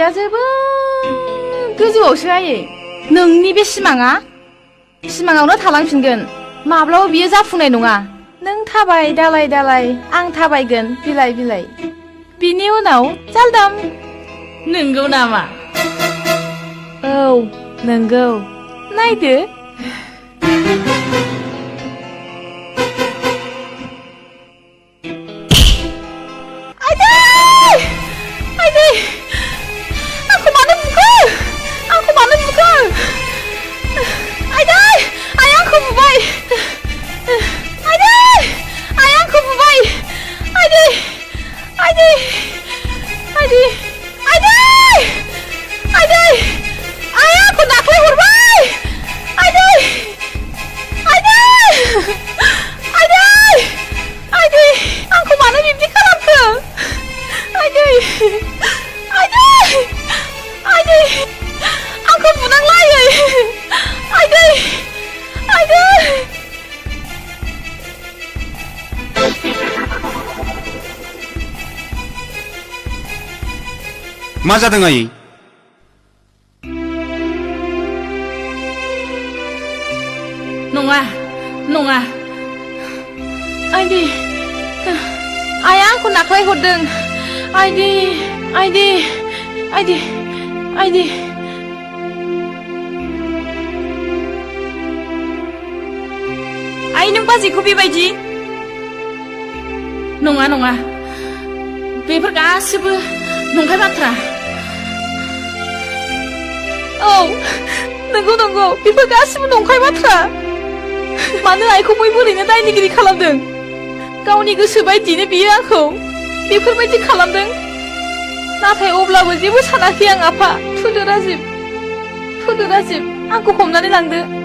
मानसिया जोबोद गोजौआवसो आयै नोंनि बे सिमाङावनो थालांफिनगोन माब्लाबा बियो जाफुंनाय नङा नों थाबाय दालाय दालाय आं थाबायगोन बिलाइ बिलाइ बिनि उनाव जालदाम नंगौ नामा औ नंगौ नायदो मा जादों आयै नङा आइदि आइया आंखौ नाख्लाय हरदों आइदि आइ नों बाजैखौ बेबायदि नङा बेफोर गासिबो नंखाय बाथ्रा औ नंगौ बेफोर गासिबो नंखाय बाथ्रा मानो आइखौ बयबो ओरैनो दायनिगिरि खालामदों गावनि गोसो बायदियैनो बियो आंखौ बेफोरबायदि खालामदों नाथाय अब्लाबो जेबो सानाखै आं आफा थुदो राजिब आंखौ हमनानै लांदो